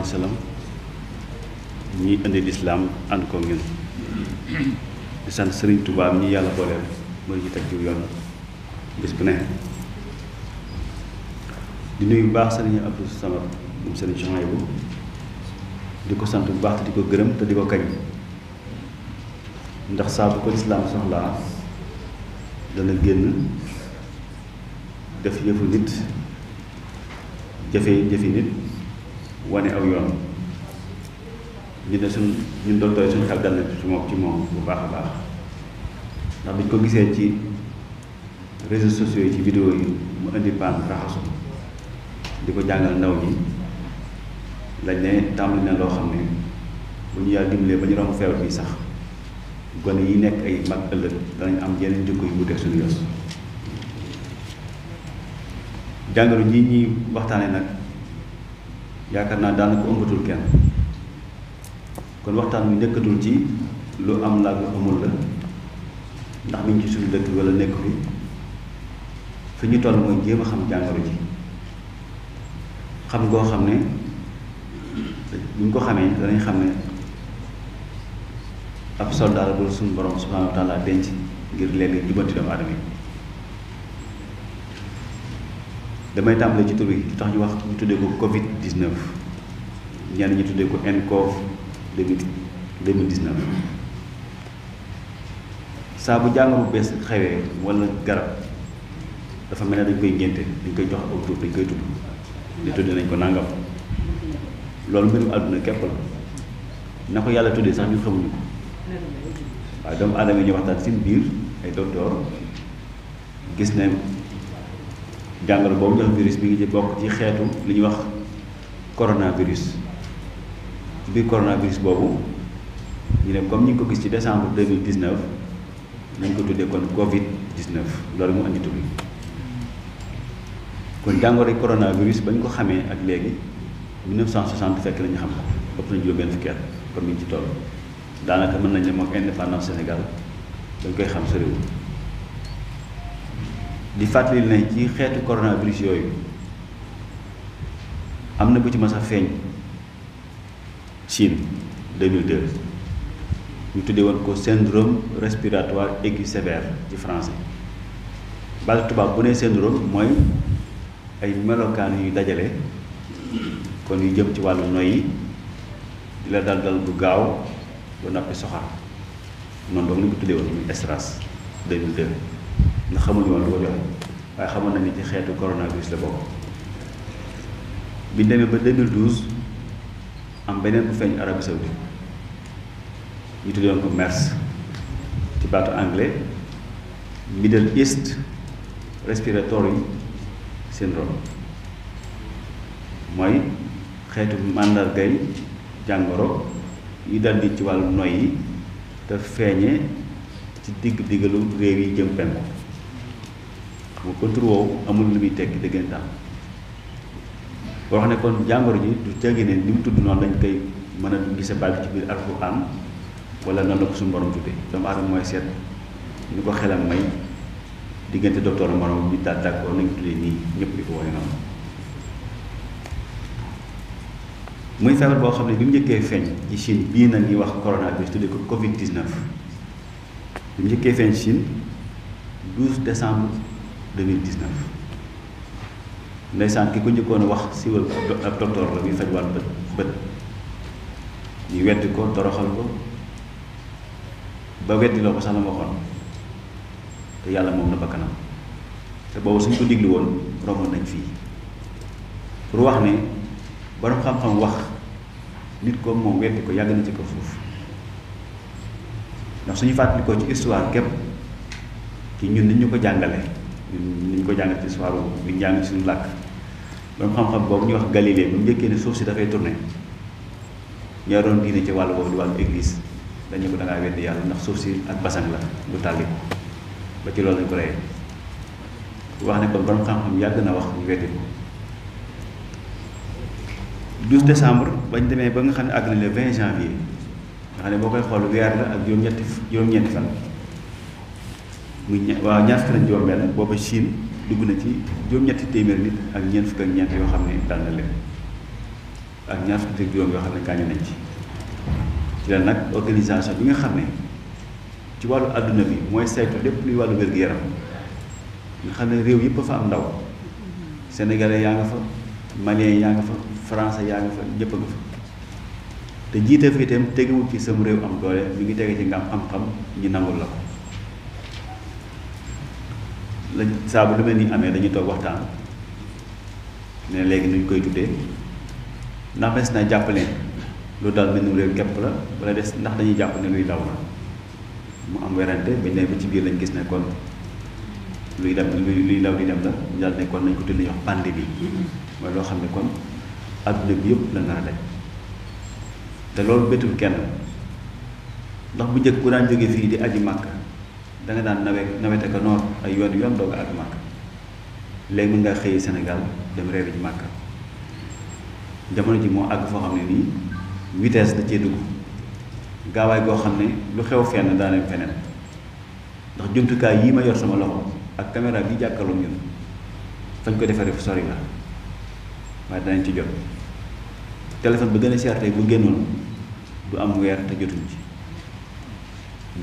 alayhi wa sallam ñi indi lislaam ànd ko ngeen di sant Sëriñ Tuubaa ñi yàlla booleel mooy ñu teg ci yoon bis bu ne di nuyu bu baax Sëriñ Abdou Samad moom Sëriñ Souhaïbou di ko sant bu baax te di ko gërëm te di ko kañ ndax saa bu ko lislaam soxlaa dana génn def yëfu nit jëfi nit wane aw yoon ñu ne ñun docteur suñu xel dal na ci moom bu baax a baax ndax biñ ko gisee ci réseaux sociaux yi ci vidéo yi mu indi paan raxasu di ko jàngal ndaw ñi lañ ne tàmbali na loo xam ne bu ñu yàlla dimbalee ba ñu romb feebar bi sax gone yi nekk ay mag ëllëg danañ am yeneen jikko yu wuteeg suñu yos jàngoro ji ñuy waxtaane nag yaakaar naa daanaka ëmbatul kenn kon waxtaan bi njëkkatul ci lu am la lu amul la ndax mi ngi ci suñu dëkk wala nekk fi ñu toll mooy jéem a xam jàngoro ji xam ngoo xam ne bu ñu ko xamee danañ xam ne ab soldat la bu suñu borom subhanahu wa taala denc ngir léegi jubanti doomu aadama yi damay tàmbale ci tur bi tax ñu wax ñu tuddee ko Covid 19 ñenn ñi tuddee ko nCoV 2019 saa bu jàngoro bu bees xewee wala garab dafa mel ne dañ koy ngénte dañ koy jox aw tur dañ koy tudd di tuddee nañ ko nangam loolu mbirum àdduna képp la na ko yàlla tuddee sax ñu xamuñu ko waaye doomu aadama yi ñu waxtaan seen biir ay docteur gis ne jàngoro boobu jox virus bi ngi ci bokk ci xeetu li ñuy wax coronavirus ci biir coronavirus boobu ñu ne comme ñu ngi ko gis ci décembre 2019 nañ ko tuddee kon Covid 19 loolu mu andi tur bi kon jàngoro yi coronavirus ba ñu ko xamee ak léegi 1960 fekk nañu xam ko ëpp na juróom-benn fukki at kon mi ngi ci toll daanaka mën nañ ne moom indépendance Sénégal dañ koy xam sa réew di fàttali ne ci xeetu coronavirus yooyu am na bu ci mas a feeñ Chine 2002 ñu tuddee woon ko syndrome respiratoire aigu sévère ci français baal tubaab bu ne syndrome mooy ay melokaan yu dajale kon yu jëm ci wàllu noyyi di la dal bu gaaw ba noppi soxar noonu doom ni ko tuddee woon muy SRAS 2002 nga xamuñu woon lu ko joxe waaye xamoon na ni ci xeetu coronavirus la bokk bi ñu demee ba 2012 am beneen bu feeñ Arabie Saoudite ñu tuddee woon ko MERS ci baatu anglais Middle East Respiratory Syndrome mooy xeetu màndargay jàngoro yi dal di ci wàllu noyyi te feeñee ci diggalu réew yi jëm penku xam nga tur woowu amul lu muy tekki dëggantaan boo xam ne kon jàngoro ji du teggi ne ni mu tudd noonu lañ koy mën a gise baat ci biir alxuraan wala noonu la ko suñu borom tuddee doomu aadama mooy seet ñu ko xelam may diggante docteur morom bi daal d'accord nañ ko tuddee nii ñëpp di ko wane noonu muy feebar boo xam ne bi mu njëkkee feeñ ci Chine bii nag ñuy wax coronavirus tuddee ko Covid 19 bi mu njëkkee feeñ Chine 12 décembre 2019 ndeysaan ki ko njëkkoon a wax siwal ab docteur la muy faj wàllu bët ñu weddi ko toroxal ko ba weddi loo ko sax la ma waxoon te yàlla moom na bakkanam te boobu suñ ko diglu woon romb nañ fii pour wax ne borom xam-xam wax nit ko moom weddi ko yàgg na ci ko suuf ndax suñu fàttalikoo ci histoire képp ci ñun nit ñu ko jàngale ñun ni ñu ko jàngale ci histoire bi ñu jàng ci suñu làkk borom xam-xam boobu ñuy wax Galilée bu mu njëkkee ne suuf si dafay tourné ñoo doon diine ci wàllu boobu di wàllu église dañu ko da ngaa weddi yàlla ndax suuf si ak basan la bu tàlli ba ci loolu lañ ko reyee wax ne kon borom xam-xam yàgg na wax ñu weddi ko 12 décembre bañ demee ba nga xam ne àgg na le 20 janvier nga xam ne boo koy xool weer la ak juróom-ñeenti fan muy ñaar fukki ak juróom-benn booba Chine dugg na ci juróom-ñetti téeméer nit ak ñeent fukk ak ñeent yoo xam ne dal na leen ak ñaar fukki ak juróom yoo xam ne gaañu nañ ci la nag organisation bi nga xam ne ci wàllu àdduna bi mooy saytu lépp luy wàllu wér-gu-yaram nga xam ne réew yëpp a fa am ndaw sénégalais yaa nga fa malien yaa nga fa français yaa nga fa ñëpp a nga fa te jiite fi itam tegewul ci sam réew am doole mi ngi tege ci nga am xam-xam ñu nangul la ko lañ saa bu lu mel ni amee dañuy toog waxtaan ne léegi nuñ koy tuddee ndax des na jàpp ne lu dal mel ni réew képp la wala des ndax dañuy jàpp ne luy daw la mu am werante bañ ne ba ci biir lañ gis ne kon luy dem luy law di dem la jàll ne kon nañ ko tudd ñuy wax pandémie mooy loo xam ne kon adduna bi yëpp la nar a daj te loolu bettul kenn ndax bu njëkk ku daan jóge fii di aji màkk da nga daan nawete ko noor ay yoon doog a aji màkk léegi mën ngaa xëyi Sénégal dem reeri ji màkk jamono ji moo àgg foo xam ne nii vitesse da cee dugg gaawaay goo xam ne lu xew fenn daa dem feneen ndax jumtukaay yii ma yor sama loxo ak caméra bi jàkkaarloo ñun fañ ko defaree fu sori la waaye danañ ci jot téléphone ba gën a cher tey bu génnoon du am weer te jotuñ ci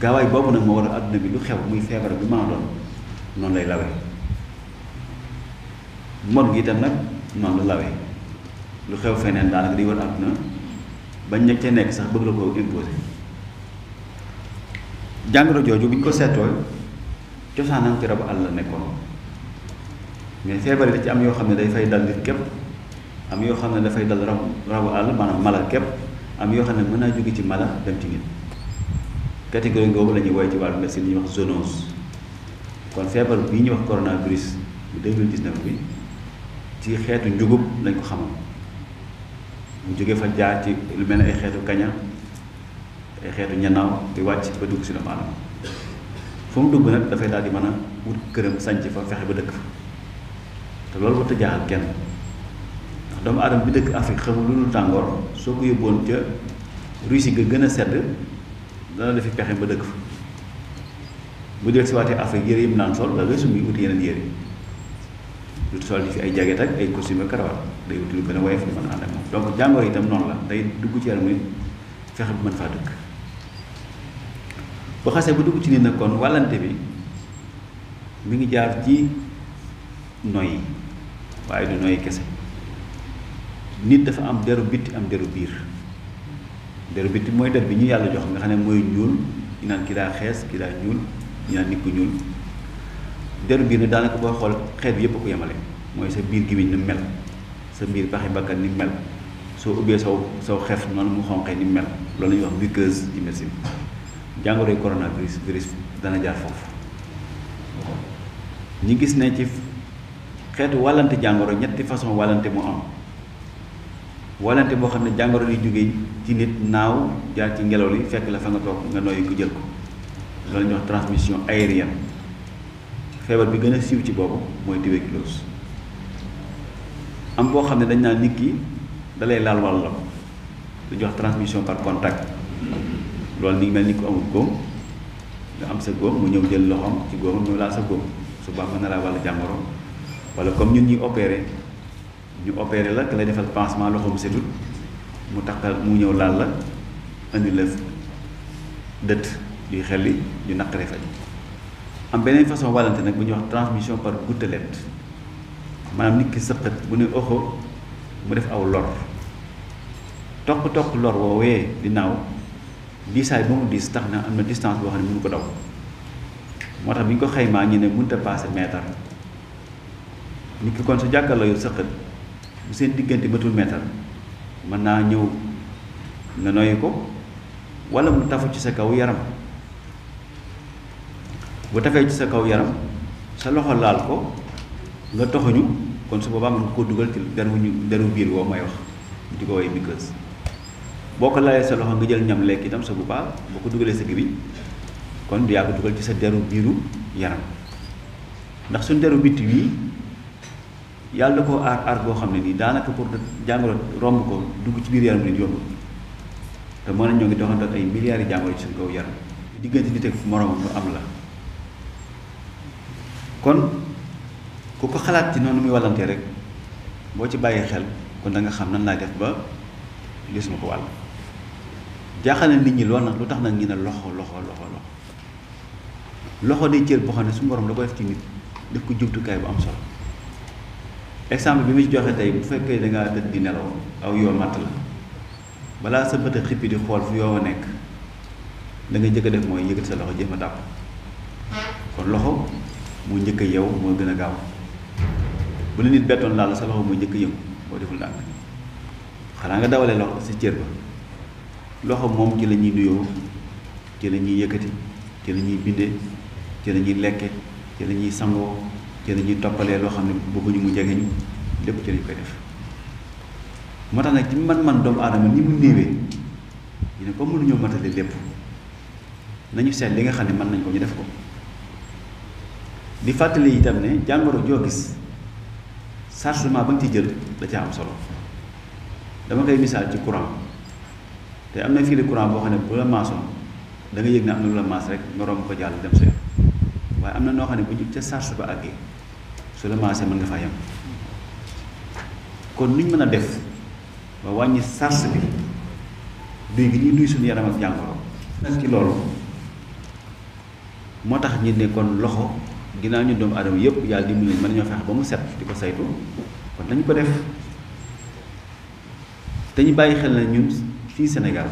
gaawaay boobu nag moo war a àdduna bi lu xew muy feebar bi maa doon noonu lay lawee mod gi itam nag noonu la lawee lu xew feneen daanaka di war àdduna bañ ña ca nekk sax bëgg la ko imposé jàngoro jooju bi ñu ko seetoo cosaanam ci rabu àll la nekkoon mais feebar yi da ci am yoo xam ne day fay dal nit képp am yoo xam ne dafay dal rabu àll maanaam mala képp am yoo xam ne mën naa jóge ci mala dem ci nit catégorie boobu la ñuy woowee ci wàllu médecine ñuy wax zoonose kon feebar bii ñuy wax coronavirus bu 2019 bi ci xeetu njugub lañ ko xamoon mu jóge fa jaar ci lu mel ne ay xeetu kaña ay xeetu ñanaaw di wàcc ba dugg si doomu aadama fu mu dugg nag dafay daal di mën a wut këram sanc fa fexe ba dëkk fa te loolu warut a jaaxal kenn ndax doomu aadama bi dëkk Afrique xamul lu dul tàngoor soo ko yóbboon ca Russie ga gën a sedd dana defi pexe ba dëkk fa bu dee si waatee Afrique yére yëpp naan sol da ngay summi wuti yeneen yére lu sol di fi ay jaget ak ay costume karawaat day wuti lu gën a woyof lu mën a ànd ak moom donc jàngoro itam noonu la day dugg ci yaram nit fexe bu mën faa dëkk bu xasee bu dugg ci nit nag kon wàllante bi mi ngi jaar ci noyyi waaye du noyyi kese nit dafa am deru bitti am deru biir deru bitti mooy der bi ñu yàlla jox nga xam ne mooy ñuul ñu naan ki daa xees ki daa ñuul ñu naan nit ku ñuul deru biir ne daanaka booy xool xeet bi yëpp a ko yemale mooy sa biir gémmiñ ni mel sa biir paxi bakkan ni mel soo ubbee saw xef noonu mu xonqee ni mel loolu la ñuy wax muqueuse ci médecine jàngoroy coronavirus dana jaar foofu ñi gis ne ci xeetu wàllante jàngoro ñetti façon wàllante moo am wàllante boo xam ne jàngoro di jóge ci nit naaw jaar ci ngelaw li fekk la fa nga toog nga noyyi ko jël ko loolu la ñuy wax transmission aérienne feebar bi gën a siiw ci boobu mooy tuberculose am boo xam ne dañ naan nit ki dalay laal wàll la ko lu ñuy wax transmission par contact loolu ni ngi mel ni ko amul góom nga am sa góom mu ñëw jël loxoom ci góomam ñëw laal sa góom su baax mën na laa wàll jàngoro wala comme ñun ñuy opéré ñu opéré la ka lay defal pansement loxoom setut mu takkal mu ñëw laal la indi la dëtt yuy xelli yu naqaree faj am beneen façon wàllante nag bu ñuy wax transmission par gouttelette maanaam nit ki sëqat bu ne oxo mu def aw lor toq lor woowee di naaw diisaay ba mu diis tax na am na distance boo xam ne mënu ko daw moo tax bi ñu ko xaymaa ñu ne mënut a passé mètre nit ki kon su jàkkaarloo yu sëqat bu seen diggante matul mètre mën naa ñëw nga noyyi ko wala mu tafu ci sa kaw yaram bu tafee ci sa kaw yaram sa loxo laal ko nga toxuñu kon su boobaa mën nga koo dugal ci deru biir woo may wax di ko woy muqueuse boo ko laalee sa loxo nga jël ñam lekk itam sa boobaa boo ko dugalee sa gémmiñ kon du yaa ko dugal ci sa deru biiru yaram ndax suñ deru bitti wii yàlla da koo aar boo xam ne nii daanaka pour jàngoro romb ko dugg ci biir yaram nit yomb te mën na ñoo ngi doxantal ay milliards yi jàngoro ci suñ kaw yaram diggante nit ak moroomam lu am la kon ku ko xalaat ci noonu muy wallantee rek boo ci bàyyee xel kon da nga xam nan laay def ba gisuma ko wàll jaaxal na nit ñi lool nag lu tax nag ñu ne loxo loxo day cër boo xam ne su borom da ko def ci nit def ko jumtukaay bu am solo exemple bi mu ci joxe tey bu fekkee da ngaa tëdd di nelaw aw yoo matt la balaa sa bët a xippi di xool fu yoo nekk da nga njëkk a def mooy yëkkati sa loxo jéem a tàpp kon loxo moo njëkk a yeew moo gën a gaaw bu la nit bettoon laal sa loxo mooy njëkk a yëngu boo deful ndànk xanaa nga dawalee loxo si cër ba loxo moom ci la ñuy nuyoo ci la ñuy yëkkati ci la ñuy bindee ci la ñuy lekke ci la ñuy sangoo ci la ñuy toppalee loo xam ne bëgguñu mu jege ñu lépp ci lañu koy def moo tax nag ci man doomu aadama ni mu néewee ñu ne comme mënuñoo matale lépp nañu seet li nga xam ne mën nañ ko ñu def ko di fàttali itam ne jàngoro joo gis chargement ba nga ci jël da ca am solo dama koy misaal ci courant te am na fii de courant boo xam ne bu la maasoon da nga yëg ne am na lu la maas rek nga romb ko jàll dem sa yoon waaye am na noo xam ne bu ñu ca charge ba àggee su la maasee mën nga faa yem kon nuñ mën a def ba wàññi charge bi duy gi ñuy duy suñu yaram ak jàngoro nag ci loolu moo tax ñu ne kon loxo ginnaaw ñu doomu aadama yëpp yàlla di mu leen mën nañoo fexe ba mu set di ko saytu kon nañu ko def te ñu bàyyi xel na ñun fii Sénégal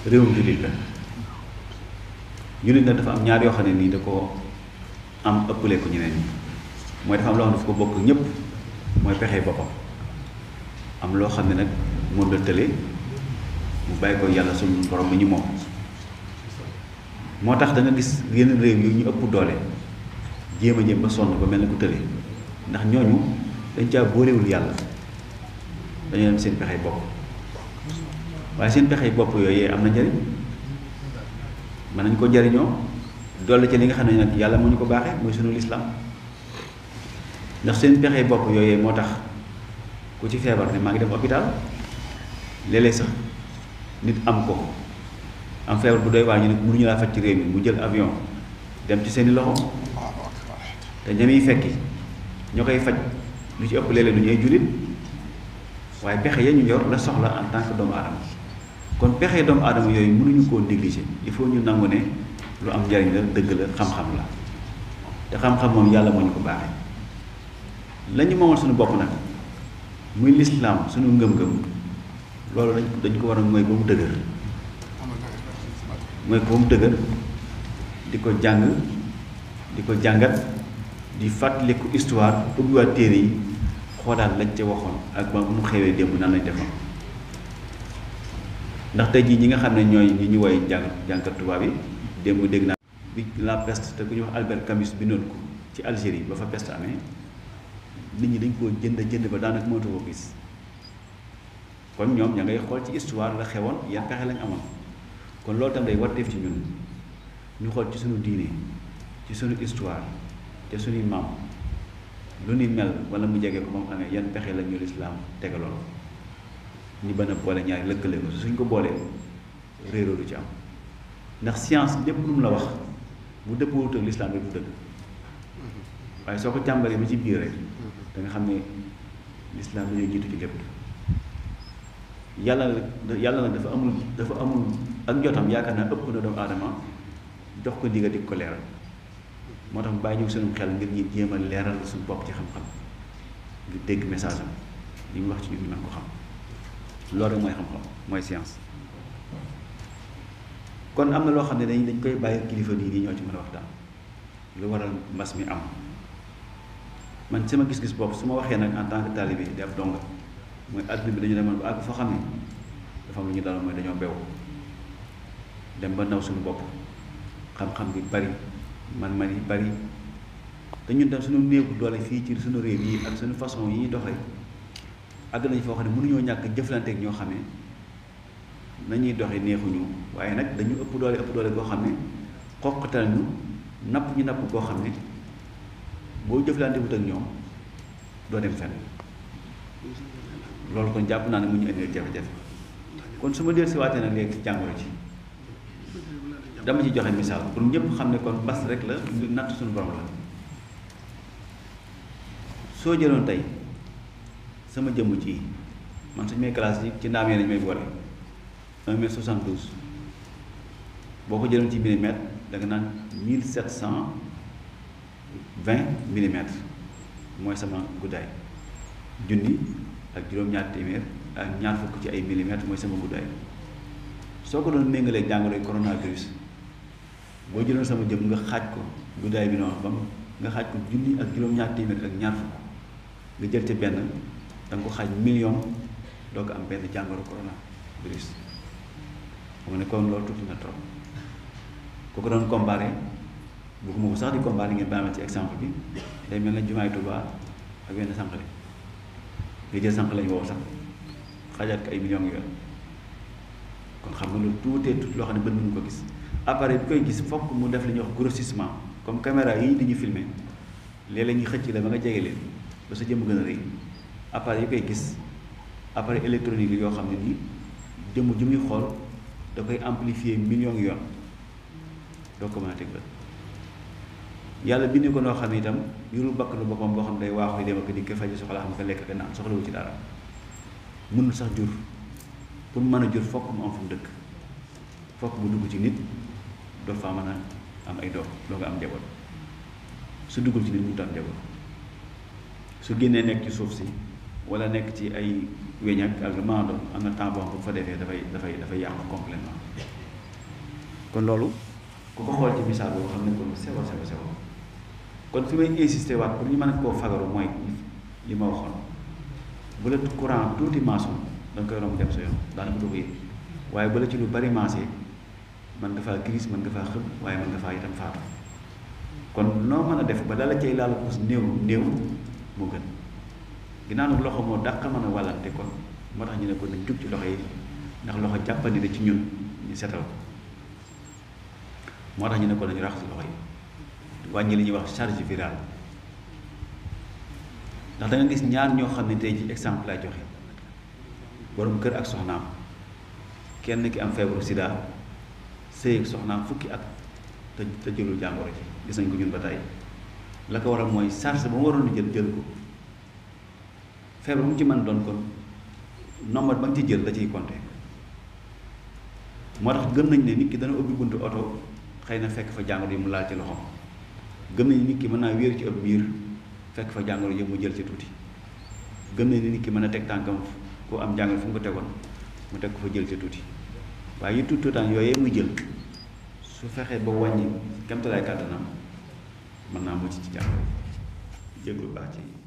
réewum jullit la jullit nag dafa am ñaar yoo xam ne nii da ko am ëppale ko ñeneen ñi mooy dafa am loo xam ne dafa ko bokk ñëpp mooy pexe boppam am loo xam ne nag moom la tële mu bàyyi ko yàlla suñu borom bi ñu moom moo tax da nga gis yenn réew yi ñu ëpp doole jéem a jéem ba sonn ba mel na ku tële ndax ñooñu dañ caa boolewul yàlla dañoo dem seen pexey bopp waaye seen pexey bopp yooyu am na njëriñ mën nañ ko jariñoo dolli ci li nga xam ne nag yàlla moo ñu ko baaxee mooy sunu lislaam ndax seen pexey bopp yooyu moo tax ku ci feebar ne maa ngi dem hôpital léeg-léeg sax nit am ko am feebar bu doy waa ñu ne mënuñu laa faj ci réew mi mu jël avion dem ci seeni loxo te ñamiy fekki ñoo koy faj lu ci ëpp léeg-léeg du ñu ay jullit waaye pexe ya ñu yor la soxla en tant que doomu aadama kon pexe doomu aadama yooyu mënuñu koo négliger il faut ñu nangu ne lu am njariñ la dëgg la xam-xam la te xam-xam moom yàlla moo ñu ko baaxee la ñu moomal suñu bopp nag muy lislaam suñu ngëm-ngëm loolu dañ ko war a mooy ba mu dëgër mooy ko ba mu dëgër di ko jàng di ko jàngat di fàttaliku histoire ubbiwaat téere yi xoolaat lañ ca waxoon ak ba mu xewee démb nan lañ defoon ndax tey jii ñi nga xam ne ñooy ñi ñu woy jànkat tubaab yi démb dégg naa bi la peste te ku ñuy wax Albert Camus bindoon ko ci Algérie ba fa peste amee nit ñi dañ koo jënd ba daanaka mënatu koo gis kon ñoom ña ngay xool ci histoire la xewoon yan pexe lañ amoon kon loolu tam day warteef ci ñun ñu xool ci suñu diine ci suñu histoire te suñuy maam lu ni mel wala mu jege ko moom amee yan pexe la ñu lislaam tegaloon ñu bën a boole ñaari lëkkale ko suñ ko boolee réeroo du ci am ndax science lépp lu mu la wax bu dëppoowut ak lislaam rek du dëgg waaye soo ko càmbaree ba ci biir rek da nga xam ne lislaam dañoo jiitu ci lépp yàlla nag dafa amul ak jotam yaakaar naa ëpp na doomu aadama jox ko ndigal di ko leeral moo tax mu bàyyi ñu sunu xel ngir ñi jéem a leeral suñu bopp ci xam-xam ngir dégg message am li mu wax ci ñun ñu mën ko xam loolu rek mooy xam-xam mooy science kon am na loo xam ne dañ koy bàyyi kilifa nii ñoo ci mën a waxtaan lu waral mbas mi am man sama gis-gis bopp su ma waxee nag en tant que talibé di ab donga mooy adduna bi dañu demoon ba àgg foo xam ne dafa am lu ñu daloon mooy dañoo bew dem ba naw suñu bopp xam-xam bi bari man yi bari te ñun tam suñu néew doole fii ci suñu réew yi ak suñu façon yi ñuy doxee àgg nañ foo xam ne mënuñoo ñàkk jëflanteek ñoo xam ne nañuy doxee neexuñu waaye nag dañu ëpp doole boo xam ne xoqatal ñu napp boo xam ne boo jëflante wut ak ñoom doo dem fenn loolu kon jàpp naa ne mu ñu indil jafe-jafe kon su ma dellu si waatee nag léegi jàngoro ci dama ci joxe misaal pour ñëpp xam ne kon mbas rek la natt suñu borom la soo jëloon tey sama jëmm ci man suñu may classe yi ci ndaam yi lañ may boole 1 mètre 72 boo ko jëloon ci millimètre da nga naan 1720 millimètres mooy sama guddaay junni ak juróom-ñaar téeméer ak ñaar fukk ci ay millimètres mooy sama guddaay soo ko doon méngalee jàngoroy coronavirus boo jëloon sama jëm nga xaaj ko guddaay bi noonu bam nga xaaj ko junni ak juróom-ñaar téeméer ak ñaar fukk nga jël ci benn da nga ko xaaj million doo ko am benn jàngoro coronavirus xam ne kon loolu tuuti na trop ku ko doon comparé bëgguma ko sax di comparé ngeen baal ma ci exemple bi day mel na jumaay Tuubaa ak wenn sànqale nga jël sànq lañ woow sax xaajaat ko ay millions yoon kon xam nga lu tuutee tuuti loo xam ne bët mënu ko gis appareil bi koy gis fokk mu def li ñuy wax grossissement comme caméra yi di ñu filmer léeg-léeg ñu xëcc la ba nga jege leen ba sa jëmm gën a rëy appareil yi koy gis appareil électronique yoo xam ne nii jëmm ju muy xool da koy amplifier millions yoon doo ko mën a teg la yàlla bind ko noo xam ne itam yorul bakkanu boppam boo xam ne day waaxu dem ak dikk faji soxla xam nga lekk ak naan soxlawu ci dara mënul sax jur pour mën a jur fokk mu am fu mu dëkk fokk mu dugg ci nit doo faa mën a am ay doom doo nga am njaboot su duggul ci nit mënut am njaboot su génnee nekk ci suuf si wala nekk ci ay weñ ak maa doon am na temps boo xam bu fa defee dafay yàqu complètement kon loolu ku ko xool ci misaal boo xam ne ko sew kon fi may insister waat pour ñu mën a koo fagaru mooy li ma waxoon bu la courant tuuti maasoon da nga koy romb dem sa yoon daanaka doo ko yëg waaye bu la ci lu bari maasee mën nga faa crise mën nga faa xëm waaye mën nga faa itam faatu kon noo mën a def ba dala cay laal kus néew moo gën ginnaaw nag loxo moo dàq mën a wàllante kon moo tax ñu ne ko nañ jug ci loxo yi ndax loxo jàppandi na ci ñun ñu setal ko moo tax ñu ne ko nañu raxas loxo yi wàññi li ñuy wax charge virale ndax da nga gis ñaar ñoo xam ne tey ci exemple lay joxe borom kër ak soxnaam kenn ki am feebaru sida sëy ak soxnaam fukki at te jëlul jàngoro ji gis nañ ko ñun ba tey la ko waral mooy charge ba mu waroon a jël ko feebar bu mu ci mën doon kon nombre ba nga ci jël da ciy compter moo tax gëm nañ ne nit ki dana ubbi buntu oto xëy na fekk fa jàngoro yi mu laal ci loxoom gëm nañ ne nit ki mën naa wéeru ci ëpp biir fekk fa jàngoro yi mu jël ci tuuti gëm nañ ne nit ki mën a teg tànkam ku am jàngoro fu mu ko tegoon mu teg ko fa jël ci tuuti waaye yu tuutaan yooyee muy jël su fexee ba wàññi kemtalaay kàttanam mën naa mucc ci jàngoro jéglu baax ci